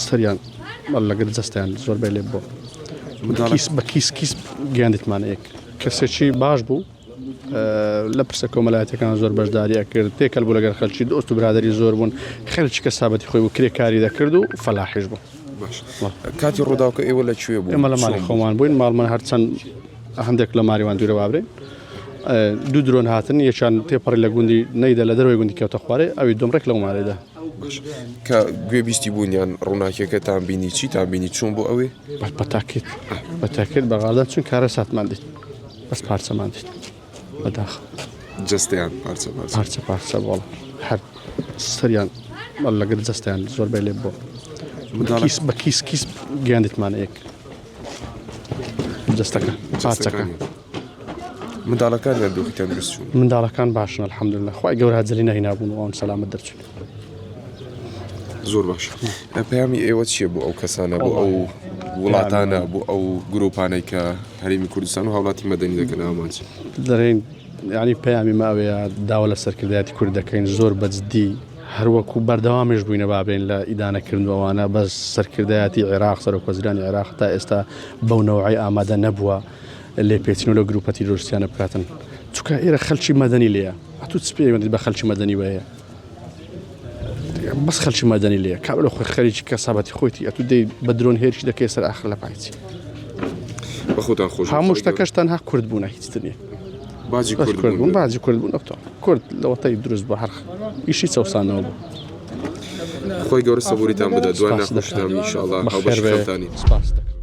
سەریان لەگەر جەستیان زۆربەی لێ بۆ کیس بە کیس کیس گەیاندیتمانە یەک کەسێکی باش بوو لە پرسە کۆمەلایەتەکان زۆر بەشداری ئەکرد تێکەل بوو لەگەر خەلکی دۆست و برادری زۆر بوون خەلکی کە سابەتی خۆی بوو کرێکاری دەکرد و فەلاحیش بوو باش کاتی ڕووداوکە ئێوە لە کوێ بوو ئێمە لە ماڵی خۆمان بووین ماڵمان هەرچەند هەندێک لە ماریوان دوورە وابرێن دوو درۆن هاتن یەکیان تێپەڕی لە گوندی نەیدە لە دەرەوەی گوندی کەوتە خوارێ ئەوی دوم ڕێک لەو مارێدا. باش کە گوێ بیستی بوون یان ڕووناکیەکەتان بینی چیتان بینی چوون بۆ ئەوێ؟ بە تاکید بە تاکید بە غاردان چون کارەساتمان دیت بەس پارچەمان دیت بەداخەوە. جەستەیان پارچە پارچە. پارچە پارچە بۆڵ هەر سەریان لەگەر جەستەیان زۆربەی لێ بۆ کیس بە کیس کیس گەیاندیتمانە یەک جەستەکە پارچەکە. منداڵەکانیان دۆخی تەندروست چوون؟ منداڵەکان باشن الحمدلله خوای گەورە ئەجەلی نەهینابوون و ئەوان سەلامەت دەرچوون. زۆر باش پەیامی ئێوە چییە بۆ ئەو کەسانە بۆ ئەو وڵاتانە بۆ ئەو گروپانەی کە هەرێمی کوردستان و هاوڵاتی مەدەنی دەکەن ئامانج؟ دەرێن ینی پەیامی ماوەیە داوا لە سەرکردایەتی کورد دەکەین زۆر بەجددی هەروەکو بەردەوامیش بووینە بابێن لە ئیدانەکردن و ئەوانە بەس سەرکردایەتی عێراق سەرۆک وەزیرانی عێراق تا ئێستا بەو نەوعی ئامادە نەبووە لێپێچینەوە لەو گروپە تیرۆریستیانە بکاتن چونکە ئێرە خەلکی مەدەنی لێیە ئەتوو چ پەیوەندیت بە خەلکی مەدەنی وەیە بەس خەلکی مەدەنی لێیە کابرا خۆی خەریکی کەسابەتی خۆیتی ئەتوو دەی بە درۆن هێرشی دەکەی سەر ئاخر لە پای چی بەخۆتان خۆش هەموو شتەکەش تەنها کورد بوونە هیچ تر نییە باجی کورد بوون باجی کورد بوون ئەتۆ کورد لەوەتەی دروست بوو هەر ئیشی چەوسانەوە بوو خۆی گەورە سەبوریتان بدە دوای ناخۆشتان ئینشاءاللە هاوبەشی خەمتانی سپاس دەکەم.